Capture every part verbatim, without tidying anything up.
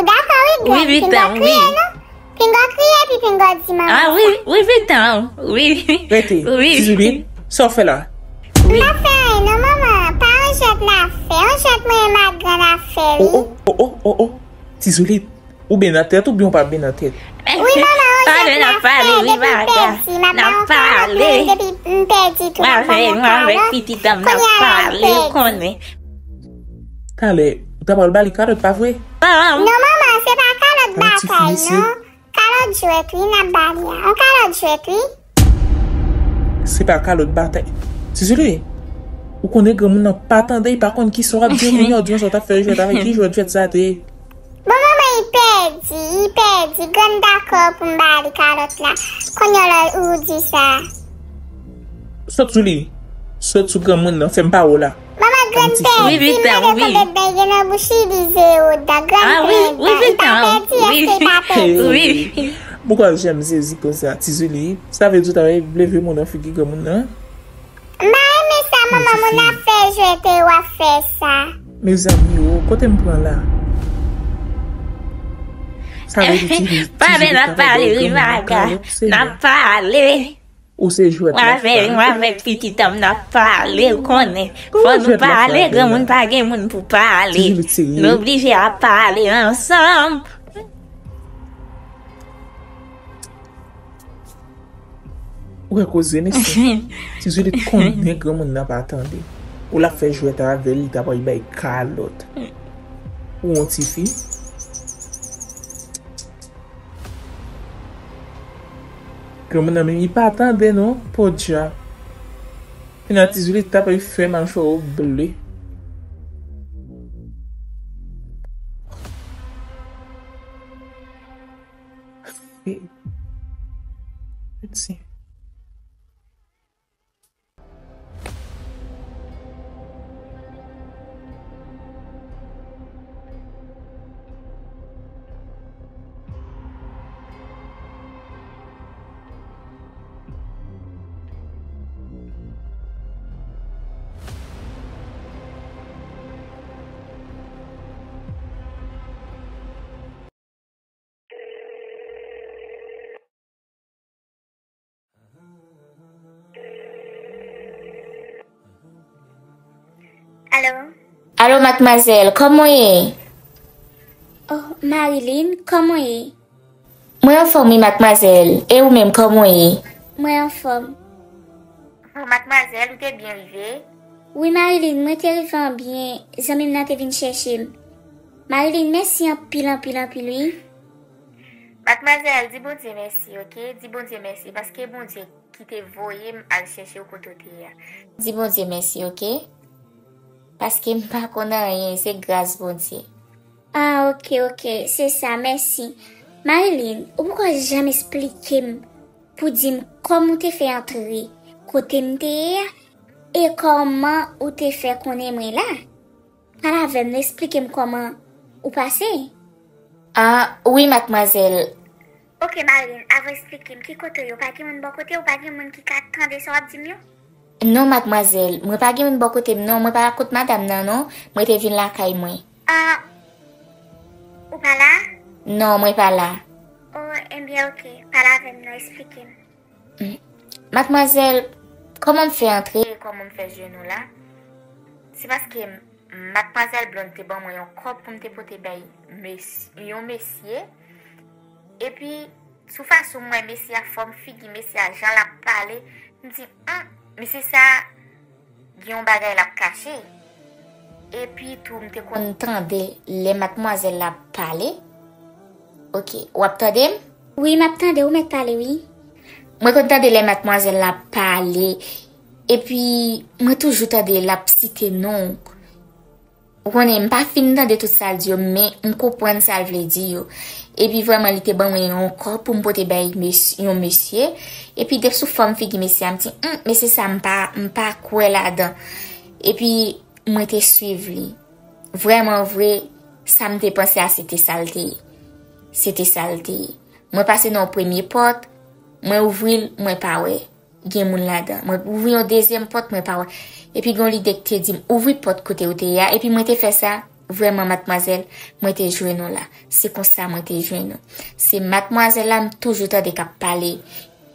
Dakò, wi, Grann. Wi, Pinga, wi. Kriye, non? Pinga kriye, epi Pinga di manman sa. Ah, wi, wi, Vitan, wi. Rete. Wi. Ti Zoulit, sa w fè la? M pa fè anyen, non, manman. Pa yon jwèt n ap fè. Yon jwèt mwen e Magrann ap fè, wi. Oh, oh, oh, oh, oh, oh. Ti Zoulit, ou byen nan tèt oubyen ou pa byen nan tèt? Wi, manman, yon jwèt n ap fè depi m pèdi. M ap ba yon kalòt, men depi m pèdi tou, m ap ba yon kalòt. Kounye a la, m pèdi. Talè, ou ta pral ba li kalòt, pa vre? Non, manman, se pa kalòt batay, non. Kalòt jwèt, wi, n ap ba li a. On kalòt jwèt, wi. Se pa kalòt batay. Ti Zoulit, ou konnen granmoun nan pa tande, li pa konn kisa w ap di, kounye a w di w sa w t ap fè jwèt avèk li, jwèt, jwèt sa te ye. Bon, manman, li pèdi, li pèdi. Grann dakò pou m ba li kalòt la. Kounye a la, ou di sa. Sot sou li. Sot sou granmoun nan, fè m pa wè w la. Manman, Grann pèdi, m mande konbyen dan gen nan bouch li, li zewo dan. Grann plen dan. Li pa pèdi, èske li pa pèdi? Poukò janm sezi konsa, Ti Zoulit? Sa vle di w ta vle voye moun nan figi granmoun nan? M pa renmen sa, manman, moun ap fè jwèt e w ap fè sa. Mezanmi, o, kote m pran la? Sa vle di Ti Zoulit, Ti Zoulit ta vle voye granmoun nan kalòt, se vre. N ap pale. Ou se jwèt n ap fè. Mwen avèk, mwen avèk pitit an m n ap pale, ou konnen. Fò nou pale, granmoun pa gen moun pou pale. Nou blije ap pale ansanm. Ou wè koze, mesye. Ti Zoulit konnen granmoun nan pa tande. Ou l ap fè jwèt avè l, li ta pral bay kalòt. Ou yon tifi. Granmoun nan menm, li pa tande non, podyab. Kounye a Ti Zoulit t ap fè machwa w ble. Piti. Alo? Alo, madmwazèl, kòman w ye? Oh, Marilyn, kòman w ye? Mwen anfòm, wi, madmwazèl. E ou menm, kòman w ye? Mwen anfòm. Oh, madmwazèl, ou te byen rive? Wi, Marilyn, mwen te rive an byen. Zanmi m nan te vin chèche m. Marilyn, mèsi anpil, anpil, anpil, wi. Madmwazèl, di Bondye mèsi, oke? Di Bondye mèsi, paske Bondye ki te voye m al chèche w kote w te ye a. Di Bondye mèsi, oke? Paske m pa konn anyen, se gras Bondye. Ah, oke, oke, se sa, mèsi. Marilyn, ou poko janm esplike m pou di m kòman w te fè antre kote m te ye a e kòman ou te fè konnen mwen la? Pale avè m, esplike m kòman ou pase. Ah, wi, madmwazèl. Oke, Marilyn, avan esplike m, ki kote w ye? Pa gen moun bò kote w, pa gen moun ki ka tande sa w ap di m yo? Non, madmwazèl, mwen pa gen moun bò kote m, non, mwen pa kot madanm nan, non, mwen te vin lakay mwen. Ah, ou pa la? Non, mwen pa la. Oh, ebyen, oke, pale avè m, non, esplike m. Mm. Madmwazèl, kòman m fè antre? Kòman m fè jwenn ou la? Se paske m, madmwazèl Blonde te ban mwen yon kòb pou m te pote bay mes-, yon mesye. Epi, sou fason m wè mesye a, fòm figi mesye a, jan l ap pale, m di, "Hum, mesye sa a gen yon bagay l ap kache." Epi tou, m te konn tande lè madmwazèl la ap pale. Oke, w ap tande m? Wi, m ap tande, ou mèt pale, wi. Mwen konn tande lè madmwazèl la ap pale, epi mwen toujou tande l ap site non w. Ou konnen, m pa fin tande tout sa l di yo, men m konprann sa l vle di yo. Epi vrèman, li te ban mwen yon kòb pou m pote bay mes-, yon mesye. Epi depi sou fòm figi mesye a, m di, "Hum, mesye sa, m pa, m pa kwè ladan." Epi mwen te swiv li. Vrèman vre, sa m te panse a, se te sa l te ye. Se te sa l te ye. Mwen pase nan yon premye pòt, mwen ouvri l, mwen pa wè gen moun ladan. Mwen ouvri yon dezyèm pòt, mwen pa wè. Epi gen yon lide ki te di m, "Ouvri pòt kote ou te ye a." Epi mwen te fè sa. Vrèman, madmwazèl, mwen te jwenn ou la. Se konsa mwen te jwenn ou. Se madmwazèl la m toujou tande k ap pale.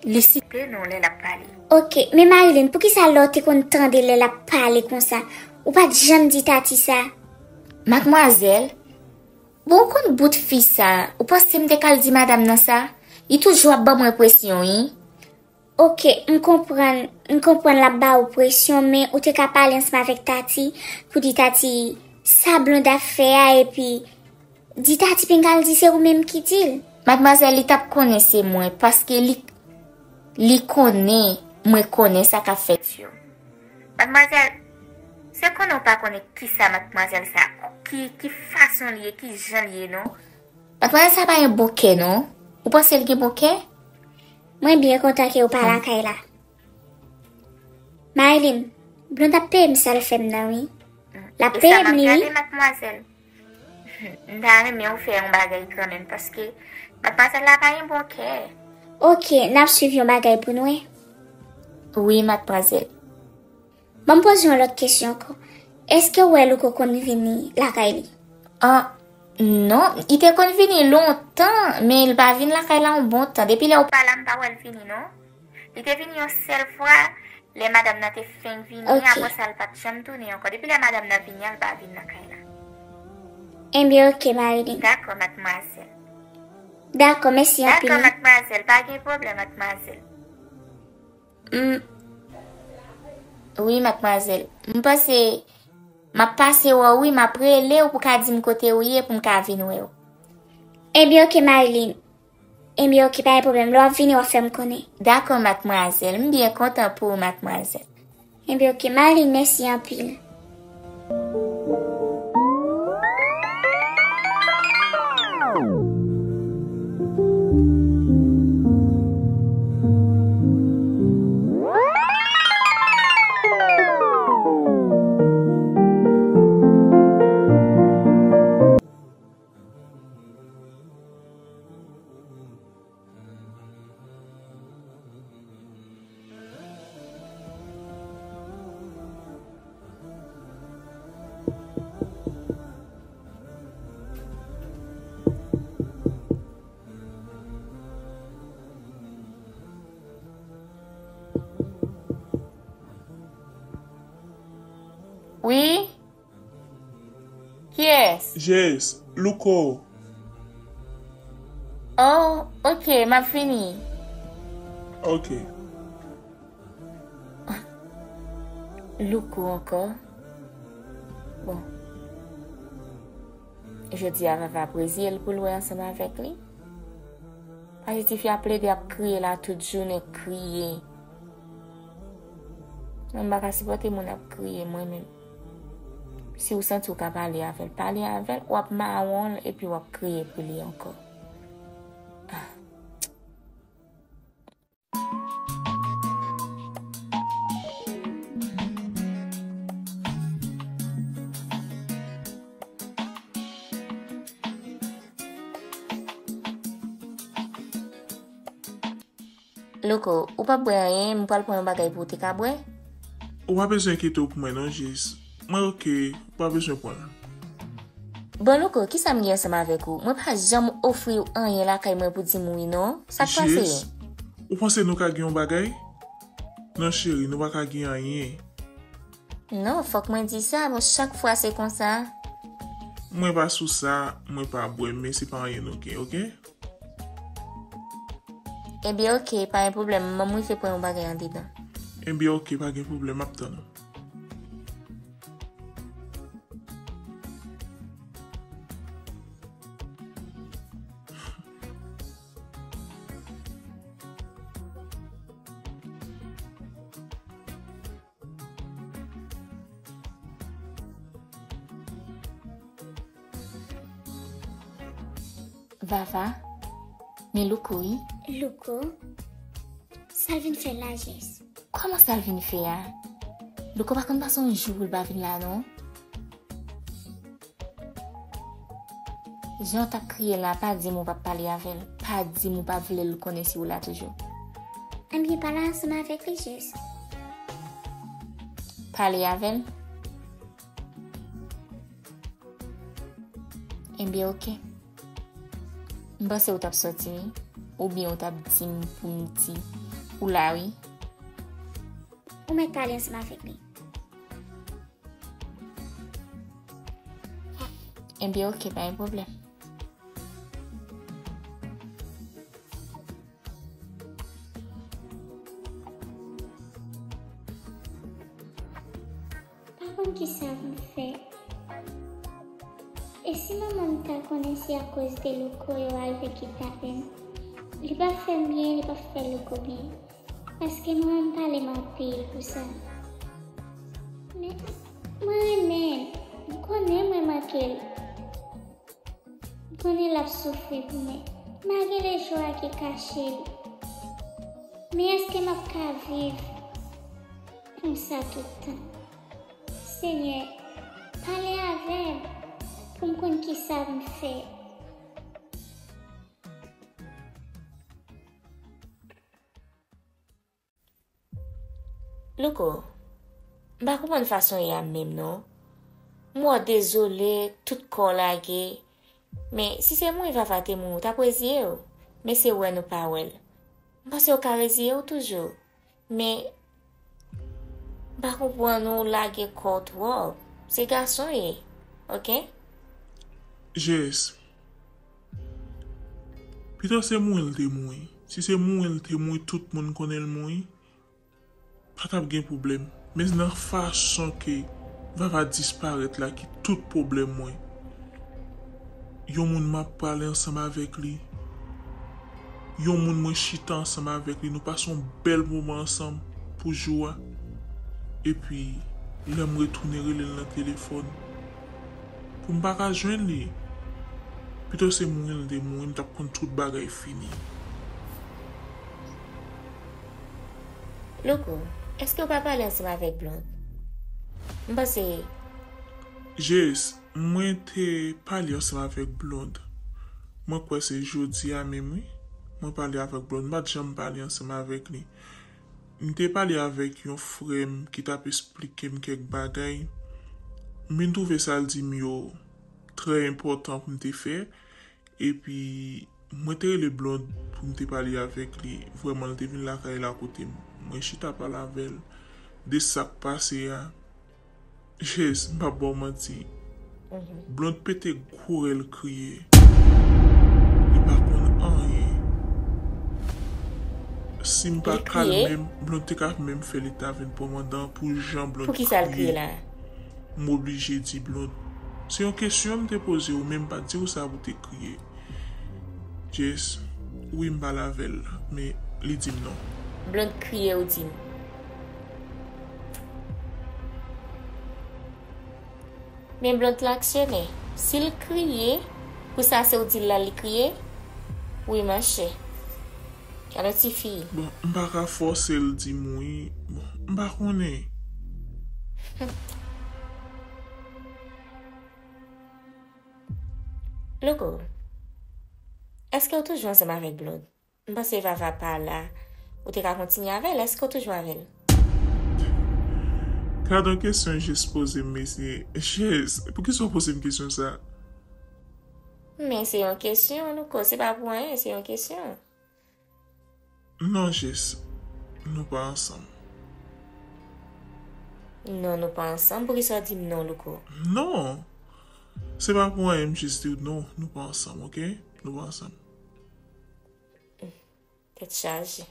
Li site non w lè l ap pale. Oke, men Marilyn, poukisa lè w te konn tande lè l ap pale konsa, ou pa t janm di Tati sa? Madmwazèl, bon, ou konn bout fi sa, ou panse m te ka al di madanm nan sa? Li toujou ap ban mwen presyon, wi. Oke, m konprann, m konprann l ap ba ou presyon, men ou te ka pale ansanm avèk Tati pou di Tati sa Blonde ap fè a, epi di Tati pinga l di se ou menm ki di l. Madmwazèl, li t ap konnen se mwen, paske li, li konnen mwen konnen sa k ap fèt yo. Madmwazèl, se konnen w pa konnen kisa madmwazèl sa, ki, ki fason li ye, ki jan li ye, non. Madmwazèl sa pa yon bon kè, non. Ou panse l gen bon kè? Mwen byen kontan ke ou pa lakay la. Marilyn, Blonde ap peye m sa l fè m nan, wi. L ap peye m li, wi. E sa m ap gade, madmwazèl. M ta renmen w fè yon bagay kanmenm, paske madmwazèl la pa gen bon kè. Oke, n ap swiv yon bagay pou n wè. Wi, madmwazèl. Ban m poze yon lòt kesyon ankò. Èske w wè Louko konn vini lakay li? Ah, non, li te konn vini lontan, men li pa vin lakay la yon bon tan. Depi lè ou pa la, m pa wè l vini, non. Li te vini yon sèl fwa, lè madanm nan te fenk vini, apre sa, l pa t janm tounen ankò. Depi lè madanm nan vini an, l pa vin lakay la. Enben, oke, Marilyn. Dakò, madmwazèl. Dakò, mèsi anpil, wi. Dakò, madmwazèl, pa gen pwoblèm, madmwazèl. M, wi, madmwazèl. M panse m ap pase wè w, wi, m ap rele w pou w ka di m kote w ye pou m ka vin wè w. Enben, oke, Marilyn. Enben, oke, pa gen pwoblèm. Lè w ap vini, w ap fè m konnen. Dakò, madmwazèl. M byen kontan pou ou, madmwazèl. Enben, oke, Marilyn, mèsi anpil. Wi? Kiyès? Jess, Louko. Oh, oke, m ap vini. Oke. Louko ankò. Bon. Jodi a, Vava ap reziye l pou l wè ansanm avèk li. Paske tifi a plede ap kriye la tout jounen, kriye. Mwen m pa ka sipòte moun ap kriye, mwen menm. Si w santi w ka pale avè l, pale avè l, w ap mawon l epi w ap kriye pou li ankò. Ah. Louko, ou p ap bwè anyen, m pral pran yon bagay pou w te ka bwè. Ou pa bezwen enkyete w pou mwen non, Jess. Mwen oke, ou pa bezwen pran l. Bon, Louko, kisa m gen ansanm avèk ou? Mwen pa janm ofri w anyen lakay mwen pou di m wi non. Sa k pase? Jess, ou panse nou ka gen yon bagay? Non, cheri, nou pa ka gen anyen. Non, fòk mwen di sa, bon, chak fwa se konsa. Mwen pa sou sa, mwen pa bwè, men se pa anyen nou gen, oke? Ebyen, oke, pa gen pwoblèm, ban m rive pran yon bagay andedan. Ebyen, oke, pa gen pwoblèm, m ap tann ou. Vava, men Louko wi. Louko? Sa l vin fè la, Jess? Kòman sa l vin fè a? Louko pa konn pase yon jou pou l pa vin la, non. Jan w t ap kriye la, pa di m ou p ap pale avè l. Pa di m ou pa vle l konnen si w la toujou. Ebyen, pale ansanm avèk li, Jess. Pale avè l? Enben, oke. M panse ou t ap sòti, wi. Oubyen ou t ap di m pou m di ou la, wi. Ou mèt pale ansanm avèk li. Enben, oke, pa gen pwoblèm. Pa konn kisa pou m fè. E si manman m ta konnen se akoz de Louko yo al vin kidnape m? Li p ap fè m byen, li p ap fè Louko byen. Paske manman m pale m anpil pou sa. Men, mwen renmen l. M konnen mwen manke l. M konnen l ap soufri pou mwen. M a gen lejwa ki kache l. Men èske m ap ka viv konsa tout tan? Senyè, pale avè m pou m konn kisa pou m fè. Louko, m pa konprann fason w ye a menm non. M wè w dezole, tout kò w lage. Men si se mouri Vava te mouri, w t ap reziye w. Men se wè nou pa wè l. M panse w ka reziye w toujou. Men m pa konprann ou lage kò w twòp. Se gason w ye, oke? Jess, pito se mouri l te mouri. Si se mouri l te mouri, tout moun konnen l mouri, pa t ap gen pwoblèm. Men nan fason ke Vava disparèt la ki tout pwoblèm mwen. Yon moun m ap pale ansanm avèk li. Yon moun mwen chita ansanm avèk li. Nou pase yon bèl moman ansanm pou jou a. Epi, lè m retounen rele l nan telefòn, pou m pa ka jwenn li. Pito se mouri l te mouri, m t ap konn tout bagay fini. Louko, èske w pa pale ansanm avèk Blonde? M panse. Jess, mwen te pale ansanm avèk Blonde. Mwen kwè se jodi a menm, wi. Mwen pale avèk Blonde. M pa t janm pale ansanm avèk li. M te pale avèk yon frè m ki t ap esplike m kèk bagay. M vin twouve sa l di m yo trè enpòtan pou m te fè. Epi, mwen te rele Blonde pou m te pale avèk li. Vrèman, l te vin lakay la kote m. Mwen chita pale avè l de sa k pase a. Jess, m p ap ba w manti. Blonde pete gwo rèl kriye. Li pa konn anyen. Si m pa kal menm, Blonde te ka menm fè l ta vin pran m anndan pou jan Blonde kriye. Poukisa l kriye la? M oblije di Blonde. Se yon kesyon m te poze w, men m pa t di w sa pou w te kriye. Jess, wi, m pale avè l, men li di m non. Blonde kriye ou di m. Men Blonde laksyonè. Si l kriye, pou sa se ou di l la li kriye? Wi, monchè. Gade yon ti fi. Bon, m pa ka fòse l di m wi. Bon, m pa konnen. Louko, èske w toujou ansanm avèk Blonde? M panse Vava pa la. Ou te ka kontinye avè l. Èske w toujou avè l? Gade yon kesyon Jess poze m, mesye. Jess, poukisa w poze m kesyon sa? Men se yon kesyon, Louko. Se pa pou anyen, se yon kesyon. Non, Jess. Nou pa ansanm. Non, nou pa ansanm. Poukisa w di m non, Louko? Non. Se pa pou anyen, m jis di w non, nou pa ansanm, oke? Nou pa ansanm. Tèt chaje.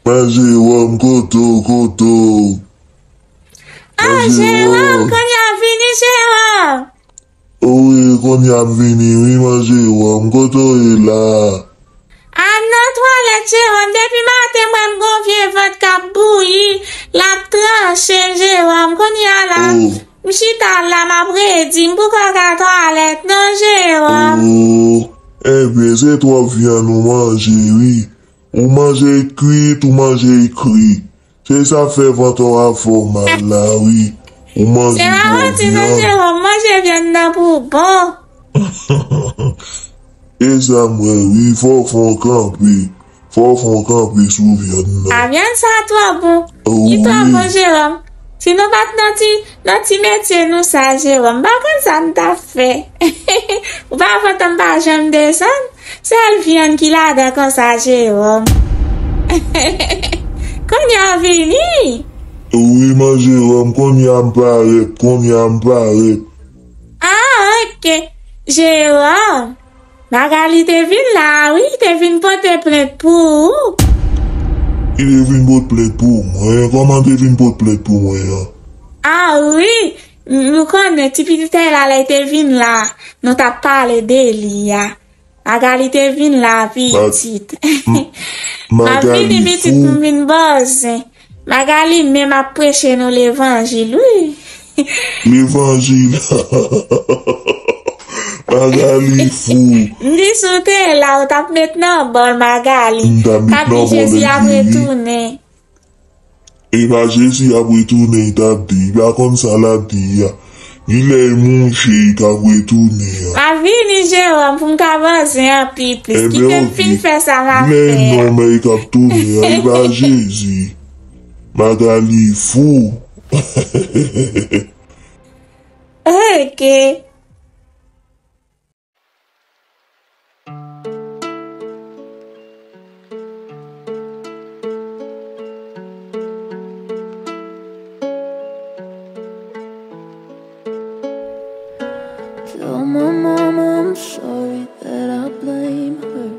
Manje wòm koto koto. Ah, Jewòm, kounye a vini, Jewòm. Wi, kounye a m vini, wi, Man Jewòm, kote w ye la? A nan twalèt, Jewòm, depi maten m wè m gon vye vant k ap bouyi, l ap tranche, Jewòm, kounye a la, oh, m chita la, m ap redi, m poko ka twalèt, non, Jewòm. Oh, enben, se twòp vyann ou manje, wi. Ou manje kwit, ou manje kri. Se sa fè vant ou a fè w mal la, wi. Ou manje twòp vyann. Se pa manti non, Jewòm, manje vyann nan pou bon. E sa m wè, wi, fò w fè w kanpe. Fò w fè w kanpe sou vyann nan. A, vyann sa twò bon. Li twò bon, Jewòm. Si nou pa t nan ti, nan ti metye nou sa, Jewòm, m pa konn sa m t ap fè. Ou pa fè tan m pa janm desann. Sèl vyann ki ladan konsa, Jewòm. Kounye a w vini? Wi, Man Jewòm, kounye a m parèt, kounye a m parèt. A, oke. Jewòm, Magali te vin la, wi, te vin pote plent pou ou. Li te vin pot plent pou mwen? Kòman te vin pot plent pou mwen an? A, wi, m, m konnen ti pitit la, lè l te vin la, nou t ap pale de li a. Magali te vin la, pitit. M ap vini, pitit, pou m vin bòzen. Magali menm ap preche nou levanjil, wi. Levanjil. Magali fou. M di si w te la, ou t ap met nan bòl Magali. M t ap met nan bòl Jezi ap retounen. E pa Jezi ap retounen, li t ap di. Li pa konn sa l ap di a. Ni lè l mouche, li t ap retounen an. M ap vini, Jewòm, pou m ka bòzen anpil plis. Kite m fin fè sa m ap fè a. Ni lè l nonm li t ap tounen an, e pa Jezi. Magali fou. Oke. Tell my mama I'm sorry that I blame her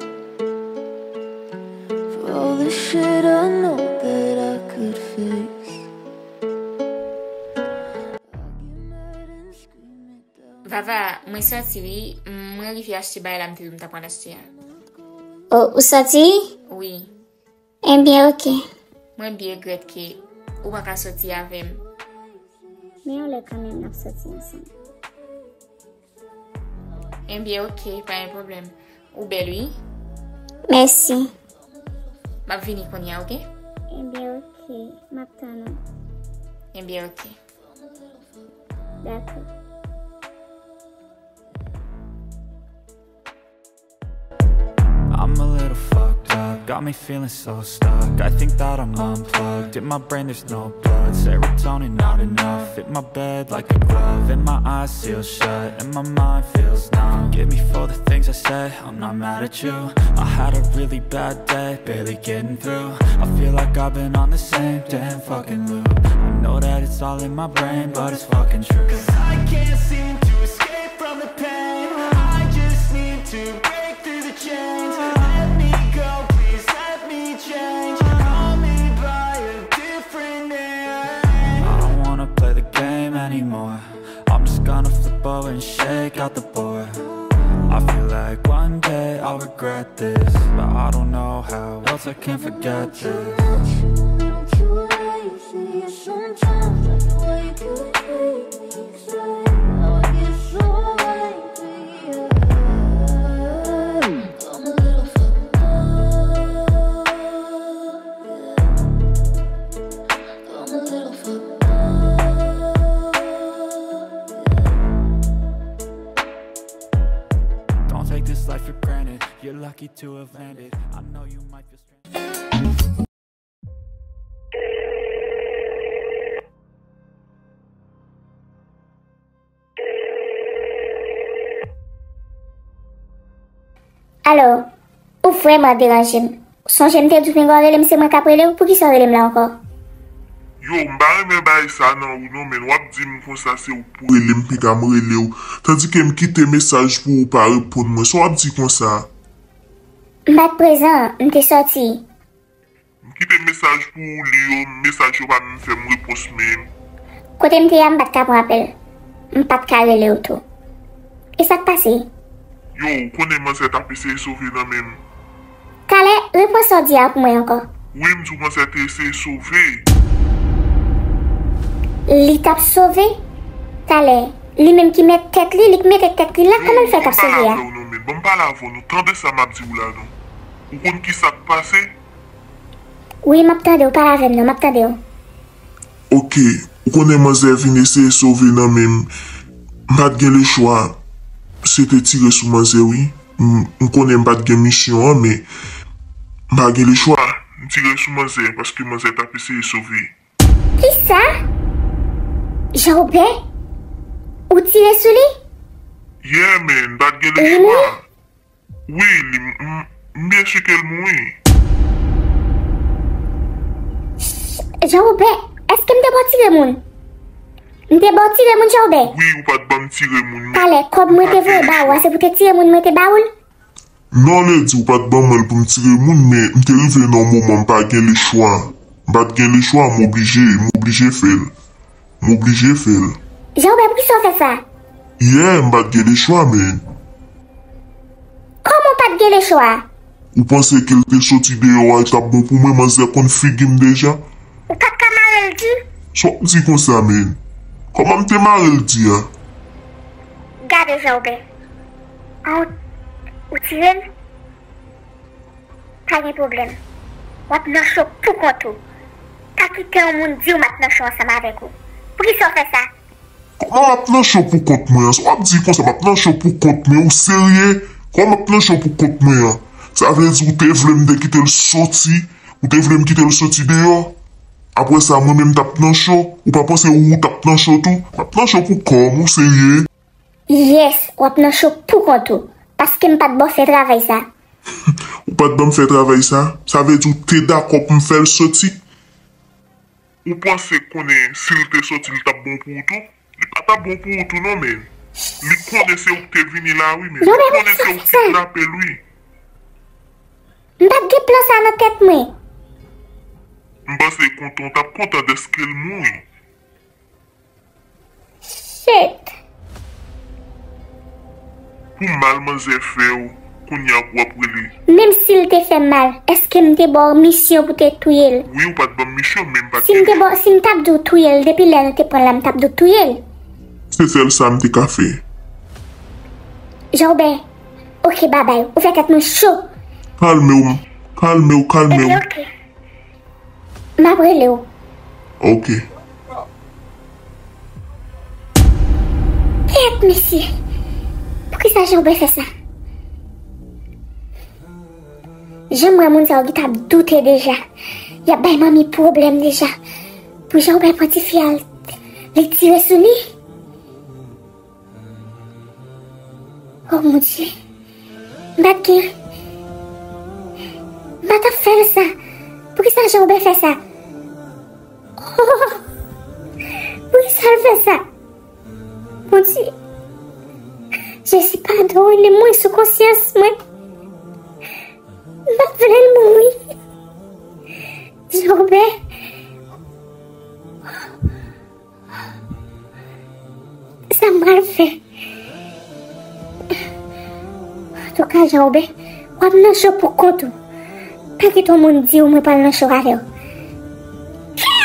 for all the shit I know that I could fix. Vava, mwen sòti wi. Mwen rive achte bagay la m te di w m ta pral achte a. O, ou sòti? Wi. Ebyen, oke. Mwen byen regrèt ke ou pa ka sòti avè m. Men yon lè kanmenm n ap sòti ansanm. Ebyen, oke, pa gen pwoblèm. Ou bèl, wi. Mèsi. M ap vini kounye a, oke? Ebyen, oke. M ap tann ou. Ebyen, oke. Dakò. I'm a little fucked up, got me feeling so stuck. I think that I'm unplugged, in my brain there's no blood. Serotonin not enough, hit my bed like a glove. And my eyes seal shut, and my mind feels numb. Forgive me for the things I said, I'm not mad at you. I had a really bad day, barely getting through. I feel like I've been on the same damn fucking loop. I know that it's all in my brain, but it's fucking true. 'Cause I can't seem to escape from the pain. I just need to break through the chains. Let me go, please let me change. Call me by a different name. I don't wanna play the game anymore. I'm just gonna flip over and shake out the board. I feel like one day I'll regret this, but I don't know how else I can forget this. Sometimes the way you treat me, say, oh, you're so angry. I'm a little fucked up, yeah. I'm a little fucked up, yeah. Don't take this life for granted. You're lucky to have landed. I know you might feel strange. Alo, ou vrèman deranje m. Sonje m te di w pinga w rele m, se mwen k ap rele w, poukisa w rele m la ankò? Yo, m pa renmen bagay sa nan ou non, men w ap di m konsa se ou k pou rele m, pinga m rele w. Tandike m kite mesaj pou ou pa reponn mwen, sa w ap di konsa? M pa t prezan, m te sòti. M kite mesaj pou ou li yo, mesaj yo pa menm fè m repons menm. Kote m te ye a, m pa t ka pran apèl. M pa t ka rele w tou. E sa k pase? Yo, ou konnen manzè t ap eseye sove nan men m. Talè, repran sa w di a pou mwen ankò. Wi, m di w manzè te eseye sove. Li t ap sove? Talè, li menm ki mèt tèt li, li k mete tèt li la, kòman l fè t ap sove a? Yo, ban m pale avè w non, men. Ban m pale avè w non. Tande sa m ap di w la non. Ou konn ki sa k pase? Wi, m ap tande w, pale avè m non, m ap tande w. Oke, ou konnen manzè vin eseye sove nan men m. M pa t gen lechwa. Se te tire sou manzè, wi. M, m konnen m pa t gen misyon an, men m pa gen lechwa. M tire sou manzè paske manzè t ap eseye sove. Kisa? Jean Robert? Ou tire sou li? Yeah, man, m pa t gen lechwa. Wi, li, m, m byen si ke l mouri. Jean Robert, èske m te ba w tire moun? M te ba w tire moun, Jean Robert? Wi, ou pa t ban m tire moun, men. Talè, kòb mwen te voye ba ou a, se pou te tire moun mwen te ba ou l? Non, Lady, ou pa t ban mwen l pou m tire moun, men m te rive nan yon moman m pa gen lechwa. M pa t gen lechwa, m oblije, m oblije fè l. M oblije fè l. Jean Robert, poukisa w fè sa? Yeah, m pa t gen lechwa, men. Kòman w pa t gen lechwa? Ou panse ke l te soti deyò a, li t ap bon pou mwen, manzè konn figi m deja? Ou pa t ka mare l di? Sa w ap di konsa, men? Kòman m te mare l di a? Gade, Jean Robert. An, ou, ou tire l? Pa gen pwoblèm. W ap nan cho pou kont ou. Pa kite yon moun di w m ap nan cho ansanm avèk ou. Poukisa w fè sa? Kòman m ap nan cho pou kont mwen an? Sa w ap di konsa, m ap nan cho pou kont mwen? Ou serye? Kòman m ap nan cho pou kont mwen an? Sa vle di ou te vle m te kite l soti? Ou te vle m kite l soti deyò? Apre sa, mwen menm t ap nan cho? Ou pa panse ou, ou t ap nan cho tou? M ap nan cho pou kò m, ou serye? Yes, w ap nan cho pou kont ou, paske m pa t ba w fè travay sa. Ou pa t ban m fè travay sa? Sa vle di ou te dakò pou m fè l soti? Ou panse konnen si l te soti, li t ap bon pou ou tou? Li pa t ap bon pou ou tou non, men. Li konnen se ou k te vini la, wi, men. Li konnen se ou k kidnape l, wi. M pa t gen plan sa nan tèt mwen. M panse kontan, w t ap kontan dèske l mouri. Shit. Pou mal manzè fè w, kounye a w ap rele. Menm si l te fè m mal, èske m te ba w misyon pou te touye l? Wi, ou pa t ban m misyon, men m pa t gen. Si m te ba w, si m t ap di w touye l, depi lè nou te pran l la, m t ap di w touye l. Se sèl sa m te ka fè. Jean Robert, oke, babay, ou fè tèt mwen cho. Kalme w, kalme w, kalme w. Ebyen, oke. M ap rele w. Oke. Kèt, mesye! Poukisa Jean Robert fè sa? Jan m wè moun sa yo gentan ap doute deja. Y ap bay manmi pwoblèm deja. Pou Jean Robert pran tifi a, li tire sou li. Oh, mon Dieu. M pa t gen. M pa t ap fè l sa. Poukisa Jean Robert fè sa? Oh, poukisa l fè sa? Mon Dieu. Jezi, padon, li mwen sou konsyans mwen. M pa t vle l mouri. Jean Robert. Sa m pral fè? Antouka, Jean Robert, w ap nan cho pou kont ou. Pa kite yon moun di w mwen pral nan cho avè w. Kèt!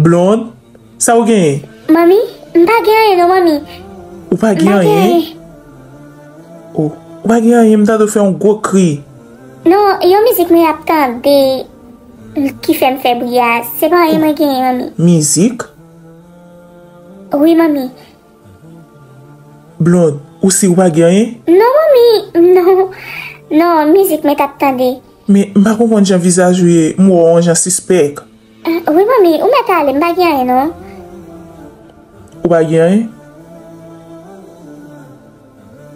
Blonde, sa w genyen? Manmi, m pa gen anyen non, manmi. Ou pa gen anyen? Oh, ou pa gen anyen, m tande w fè yon gwo kri. Non, yon mizik mwen ap tande ki fè m fè bri a. Se pa anyen mwen genyen, manmi. Mizik? Wi, manmi. Blonde, ou si ou pa gen anyen? Non, manmi, non. Non, mizik mwen t ap tande. Men, m pa konprann jan vizaj ou ye, m wè w yon jan sispèk. Ah, wi, manmi, ou mèt ale, m pa gen anyen, non. Ou pa gen anyen?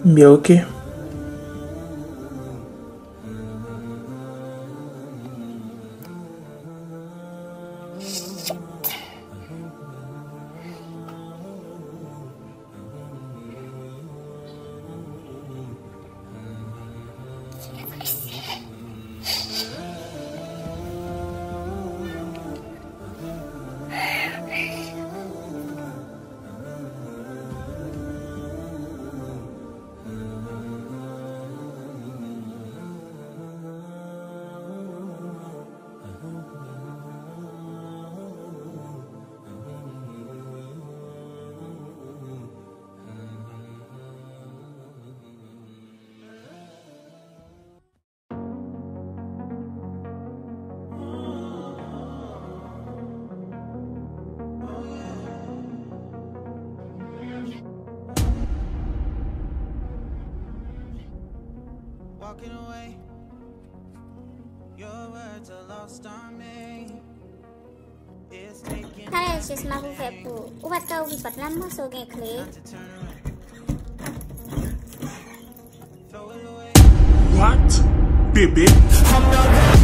Byen, oke. Walking away, your words are lost on me. Talè jis m ap ouvè pou ou. Ou pa t ka ouvri pòt la, m panse w gen kle. What? Bebe?